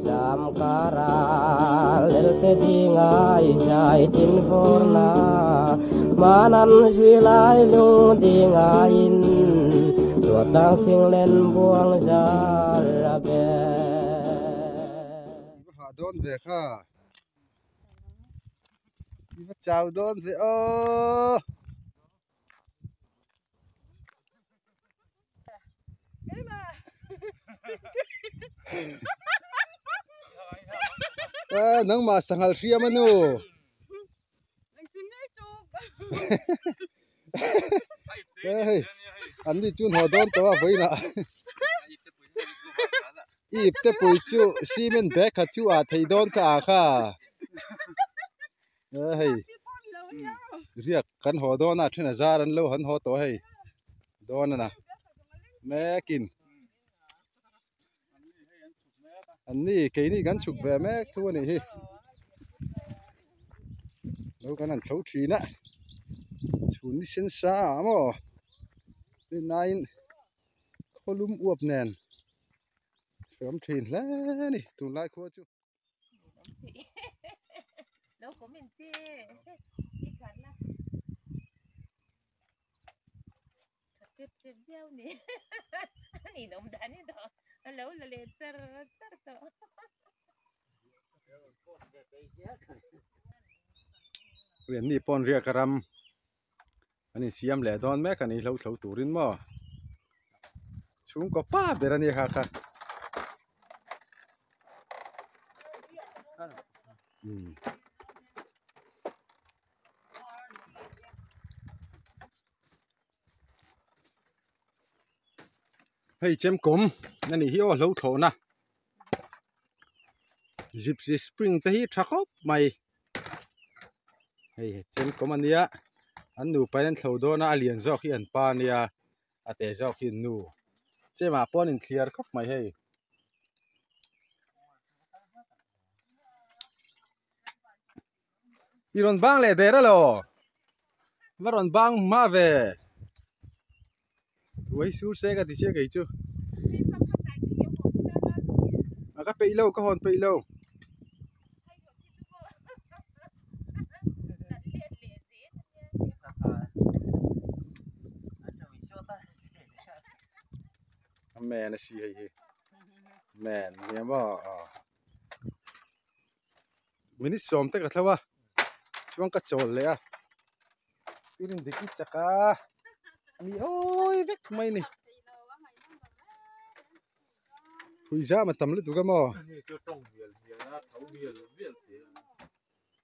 Zam kara lelte dingai zai tin forna manan zui lai lung dingain chuat dang sing len buang zar a be. I va hah dawn ve kha. I va chau dawn ve aw. A nangmah sanghal hriam a nu. Hei an ni chu haw dawn tawh a vawiinah ip te pui chu cement bag khat chu ah thei dawn kha ah kha hei riak kan haw dawn a then a zar an lo han haw tawh hei dawn a na mekin an ni keini kan chhuk ve mek thu a nih hi lo kan han tho thin a chhun ni sen sa ah maw rinaiin khawlum uap nen hreawm thin hle a ni tunlai khua chu. Rianni pawn riak a ram an insiam leh dawn mek a ni hlo thlo turin maw chhungkaw pa ber a nia kha kha. Hei chemkawm a nih hi aw hlo thlawhna gypsy spring te hi tha khawp mai hei chemkawm a nia an nupa in an thlo dawn a a lian zawk hi an pa a nia a te zawk hi an nu chemah pawh an inthliar khawp mai hei. I rawn bang leh der alo va rawn bang hma ve tuai sur se ka ti chiah kei chu a ka peih lo ka hawn peih lo. A men a si hei hi men nia maw aw. Minute sawm te ka thlo a chuan ka chawl leh a turin dik i chak a mi awi vek mai a ni hui zam a tam lutuk a maw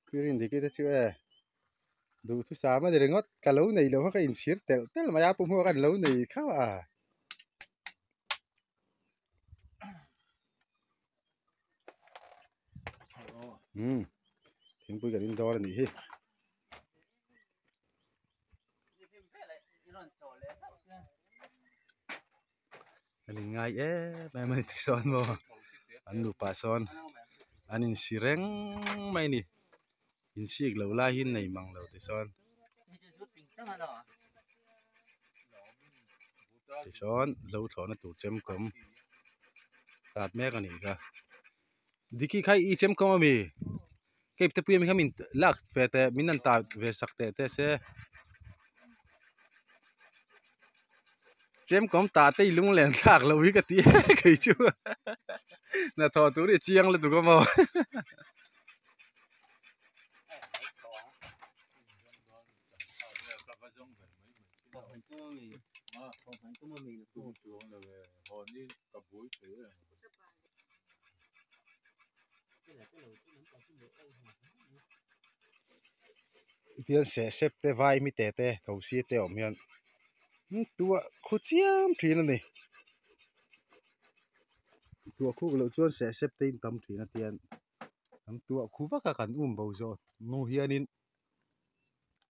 turin dik i te chu e duhthusam a ni ringawt ka lo nei lo kha ka inchhir telh telh mai a pu hmuak an lo nei khauh a. Umm thingpui kan in dawr a nih hi. An in ngai em em a ni tisawn maw an nupa sawn an insi reng mai a ni insik loh lai hi nei mang lo tisawn tichuan lo thlawhna tur chemkawm tat mek a nih kha Diki kha i chemkawm ami cave te pui ami kha min lak ve teh min han tah ve sak teh teh se chemkawm tah te i lung len thlak loh hi ka ti kei chu hnathawh tur hi a chiang lutuk a maw. Tihian seh sep te vai mi te te thosi te awm hian tuah khu chiam thin a ni tuah khuk loh chuan seh sep te in tam thin a tihian an tuah khu vak a kan um bo zawh hnu hianin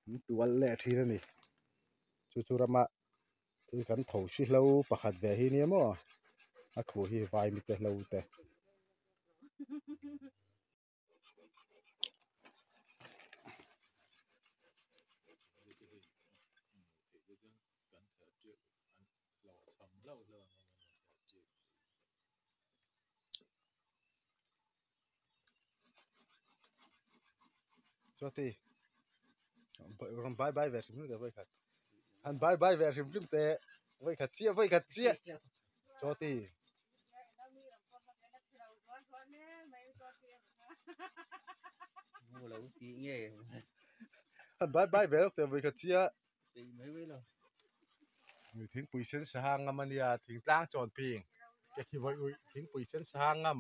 an tual leh thin a ni chu chu rama thil kan tho si hlo pakhat ve hi nia maw a khuh hi vai mite hlo te. Chuati rawn bai bai ve hrim hrim teh vawikhat han bai bai ve hrim hrim teh vawikhat chiah vawikhat chiah chuati. Han bai bai ve lawk teh vawikhat chiah. Thingpui sen saha ngam ania thingtlang chawn phing ke khi vawi uih thingpui sen saha ngam.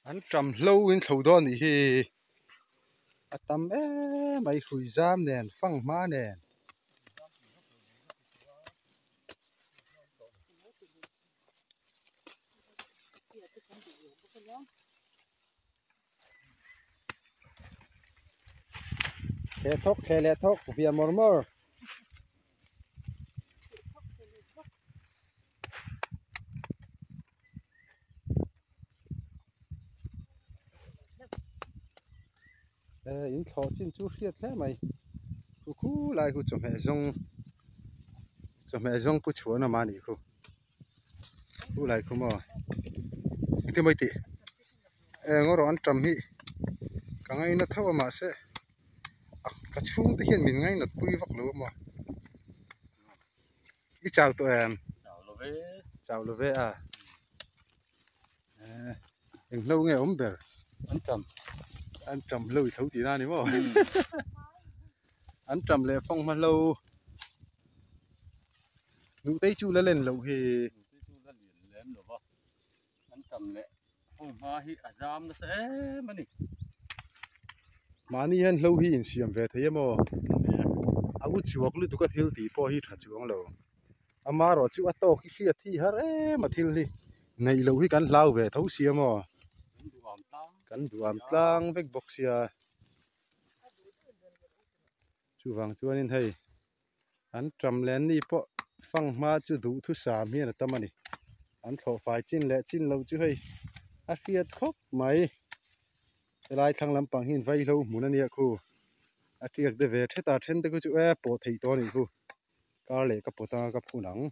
An ṭam hlo in thlo dawn nih hi a tam em mai hrui zam nen fang hma nen. Thle thawk thle leh thawk via mawr mawr. In thlawh chin chu hriat hle mai khu khu lai khu chawhmeh zawng chawhmeh zawng pu chhuan awm a nih khu khu lai khu maw engtin maw i tih eng erawh an tam hi ka ngaina tho a mahse ka chhungte hian min ngainat pui vak lo a maw. I chau tawh em? Chau lo ve. Chau lo ve a. Eh, eng hlo nge awm ber? An tam. An tam hlo i tho tihna a ni maw? An tam leh fawng hma hlo. Nuhtei chu la len loh hi. Nuhtei chu la lian lem lo va. An tam leh fawng hma hi a zam nasa em a ni. Mahni hian hlo hi insiam ve thei emaw? A u chuak lutuk a thil tih pawh hi tha chuang lo. Amaherawh chu a tawk hi hriat hi har em a thil hi neih loh hi kan hlau ve tho sia maw? Kan duham tlang vek bawk sia. Chuvang chuanin hei an ṭam len ni pawh fang hma chu duhthusam hian a tam a ni. An thlawh fai chin leh chin loh chu hei a hriat khawp mai. Helai thlang lampang hi vaihlo hmun a nia khu. A tiak te ve thet a then te khu chu e pawh theih tawh a nih khu. Kar leh ka pawt a ka phun ang.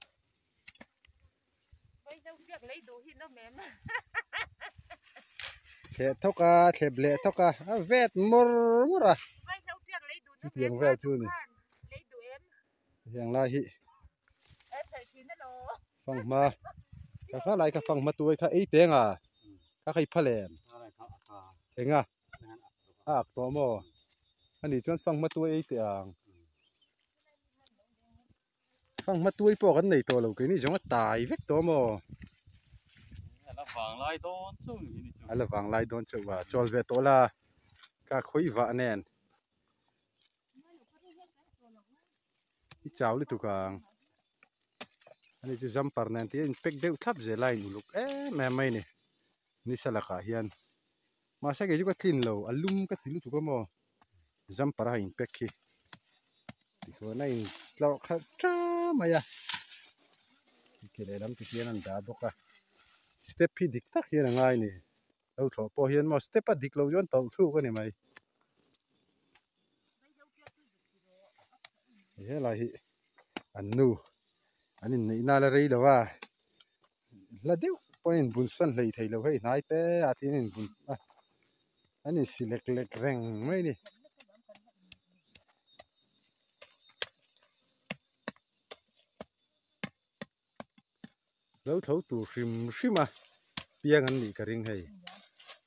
Thleh thawk a thlep leh thawk a a vet mawr mawr a chutiang vel chu a ni heng lai hi fanghma ka kha lai kha fanghma tuai kha ei teng a kha kha i phal em eng a a ak tawh maw ani chuan fanghma tuai ei teh ang. Fanghma tuai pawh kan nei tawh lo keini zawng a tai vek tawh maw? A la vang lai dawn chauh ni hi ni chu. A la vang lai dawn chauh a, chawl ve tawh la ka khawi vah nen. I chau lutuk ang. Ani chu jumper nen tih a in pack deuh thlap zel a in uluk em em mai a ni. Nisa lakah hian mahse kei chu ka tlin lo a lum ka ti lutuk a maw jumper a in pack hi tichuan a in tlawrh khalh ta mai a ke lehlam ti hian an dah bawk a step hi dik tak hian a ngai a ni lo thlawh pawh hian maw step a dik loh chuan tawlh thluk a ni mai helai hi an nu an inneihna la rei lo a. Hla deuh pawh a inbun sawn hlei thei lo hei hnai te ah te hian a inbun a an insi lek lek reng mai a ni. Lo tho tur hrim hrim a piang an nih ka ring hei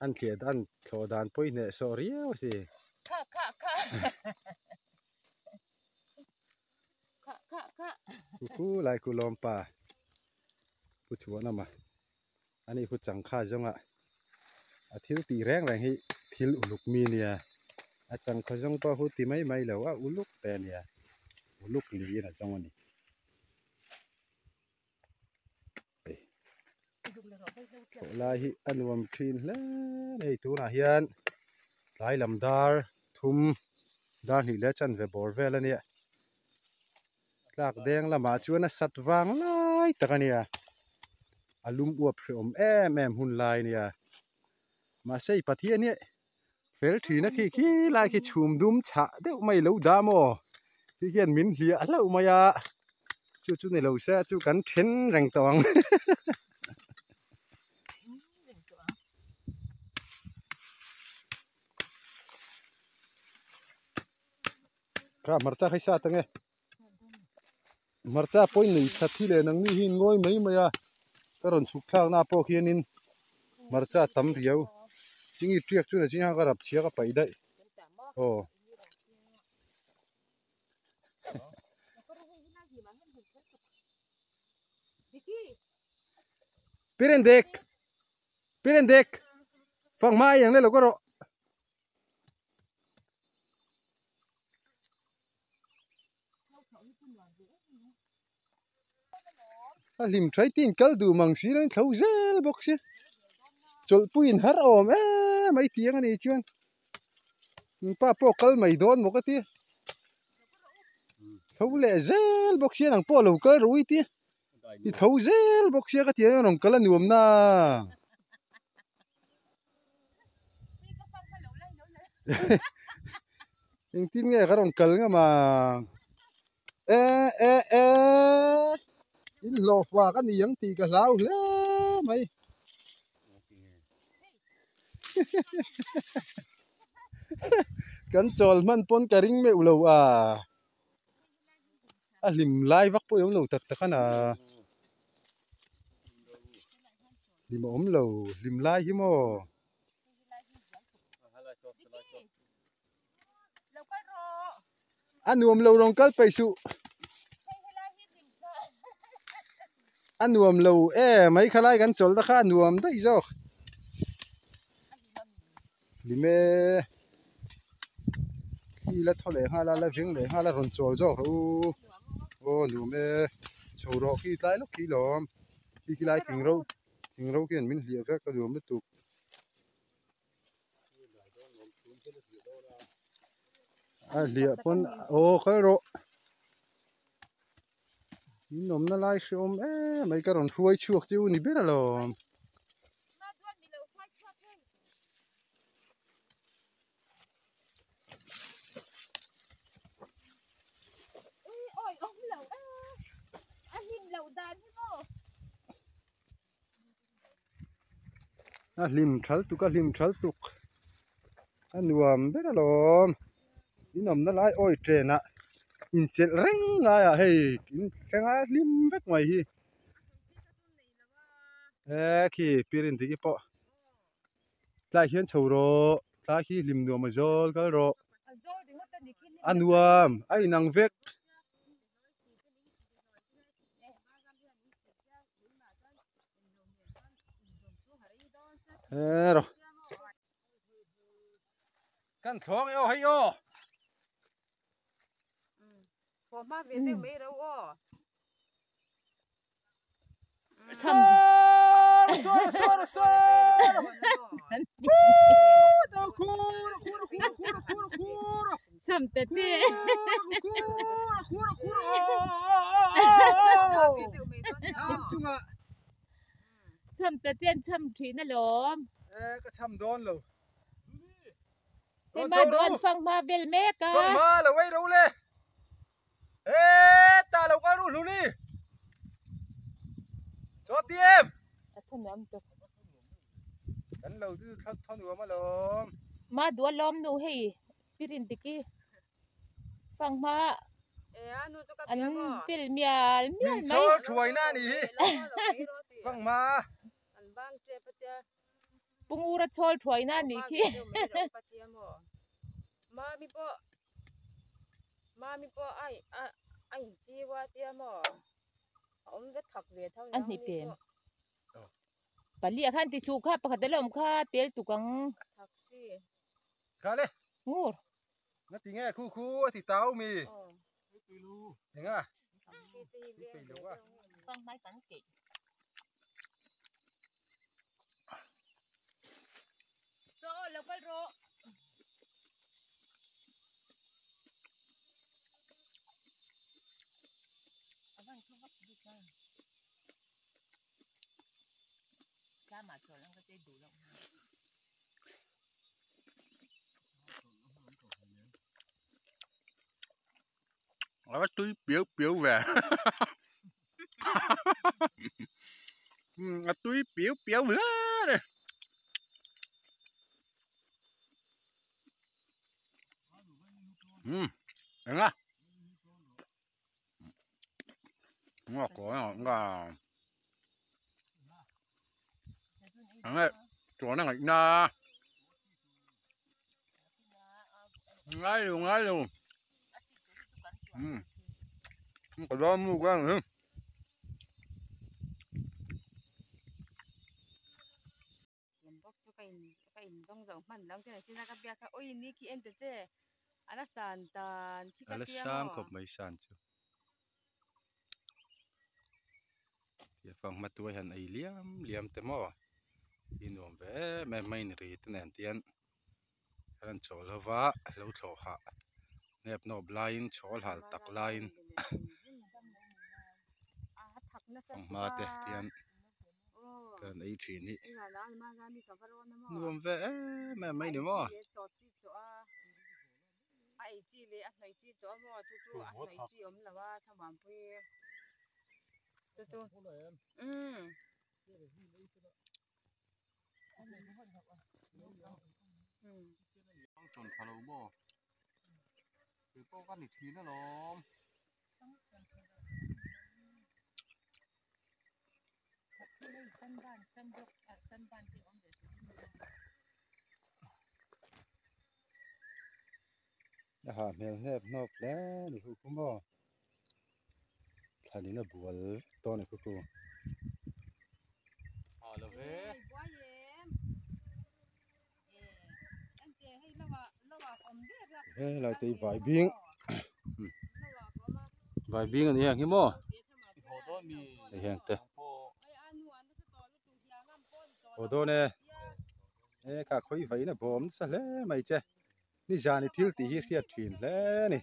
an thliah an thlawh dan pawh i hnehsawh riau a si. Khu lai khu lawm pa pu chhuan awm a ani khu changkha zawnga a thil tih reng reng hi thil uluk mi ania a changkha zawng pawh hu ti mai mai lo a uluk te ania uluk niin a zawng a ni. Thlawh lai hi a nuam thin hle a ni tunah hian tlai lam dar thum dar hnih leh chanve bawr vel a nia tlak deng lamah chuan a sat vang lai tak a nia a lum uap hrehawm em em hun lai a nia mahse i Pathian hi fel thin a khi khi lai khi chhum dum chhah deuh mai lo dah maw khi hian min hliah hlauh mai a chu chu ni lo se chu kan then reng tawh ang. Kha hmarcha kha i sat ange. Hmarcha pawh in nei that hi leh nangni hi in ngawi mai mai a, ka rawn chhuk thlakna pawh khianin hmarcha tam riau. Chingi tiak chu nachin khan ka rap chhia ka paih daih. Aw. Pirendek! Pirendek! Fanghma i ang le lo ka rawh. A hlim thaih tin kal duh mang si lo in thlo zel bawk sia chawlhpui in har awm em mai tiang a nih chuan pa pawh kal mai dawn maw ka tia thlo leh zel bawk sia nang pawh lo kal rawh i tia i thlo zel bawk sia ka ti a rawn kal a nuam na. Engtin nge ka rawn kal ngam ang e e e in hlawh fak a ni ang tih ka hlau hle mai kan chawl hman pawn ka ring meuh lo a a hlim lai vak pawh i awm lo tak tak a na. Hlim a awm lo, hlim lai hi maw? A nuam lo rawn kal peih suh. A nuam lo e mai kha lai kan chawlh ta kha a nuam daih zawk. Hlim e. Khi la thaw leh nghal a, la veng leh nghal a rawn chawl zawk rawh u. Aw nuam e. Chho rawh khi tlai lawk khi lawm. Khi khi lai thing ro thing ro khian min hliah vek a nuam lutuk. A hliah pawn aw kal rawh. In awmna lai hreawm em mai ka rawn hruai chhuak chu ni ber alawm. A hlim thal tuk a hlim thal tuk a nuam ber alawm in awmna lai awi ṭenah inchelh reng laiah hei in thleng a hlim vek mai hi e khi pirin tih khi pawh tlai hian chho rawh tlai khi hlim nuam a zawl kal rawh a nuam a inang vek. Hero. Kan thlawng e aw hei aw. Haw hma ve deuh mai ro aw. Sor sor sor sor. Khur khur khur khur khur khur. Cham ta che. Khur khur khur. Am chunga. Cham ta chen cham thin alawm. E ka cham dawn lo. Hei ma duan fang hma vel mek a. Fang hma lo ei ro le. E ta lo kal ru hlu ni. Cho ti em. A thanuam tuk. Kan lo chu thanuam alawm. Ma duan lawm nu hei pirin diki fanghma an vel mial mial mai. Min chhawl thuai na ni hi. Fanghma. Pungura chhawl thuai na ni khi. A hni pem. Pali ah khan ti suh kha pakhat a la awm kha tel tuk ang. Kha le. Ngur. Na ti nge khu khu a ti tau mi. Enga. Ti peih lo a. Fang hmai kan keih. Chaw lo kal rawh. A tui piau piau ve a tui piau piau hle a ni. Eng a. Nga ko nga nga chuan a ngaih na ngai lo ngai lo um ka dawm mu ka ang Lambawk chu ka in ka in zawng zo hman lo te china ka biak kha ui ni khi en ta che a la san tan khi ka A la tia sang maw khawp mai san chu tia fanghma tuai han ei liam liam te maw hi nuam ve em em mai ni ri te nen tian an rawn chawl ho va lo thlawh hah nep nawp laiin chhawl hal tak laiin fanghma te tian kan ei thin hi nuam ve em em mai ni maw. Chawn tha lo maw kei pawh ka ni thin alawm. A hah hmel hnep hnawp hle ni khu khu maw thlan in a bual vek tawh a ni khu khu. Helai te hi vai bing vai bing a ni heng hi maw hei heng te haw dawn e e kha khawi vaih in a bawm nasa hle mai che nizan i thil tih hi hriat thin hle a ni.